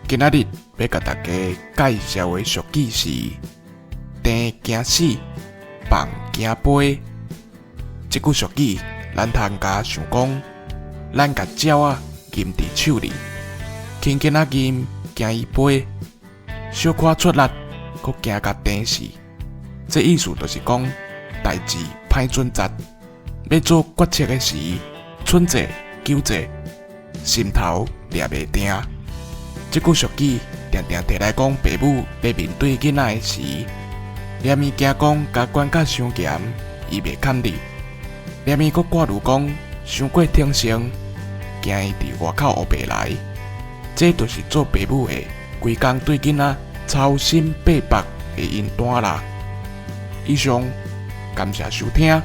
今仔日欲共大家介紹的俗語是：甜驚死，放驚飛。這句俗語，咱通共想講，咱共鳥仔吟佇手裡，輕輕仔吟，驚伊飛，小可出力，閣驚共甜死。這意思就是講，代誌歹準節，欲做決策的時，忖者糾者，心頭掠袂定。這句俗語定定提來講，爸母咧面對囡仔的時，連伊驚講共管甲傷嚴，伊袂堪你；連伊閣掛慮講傷過挺身，驚伊佇外口烏白來。這就是做爸母的，規工對囡仔操心八百的因單啦。以上，感謝收聽。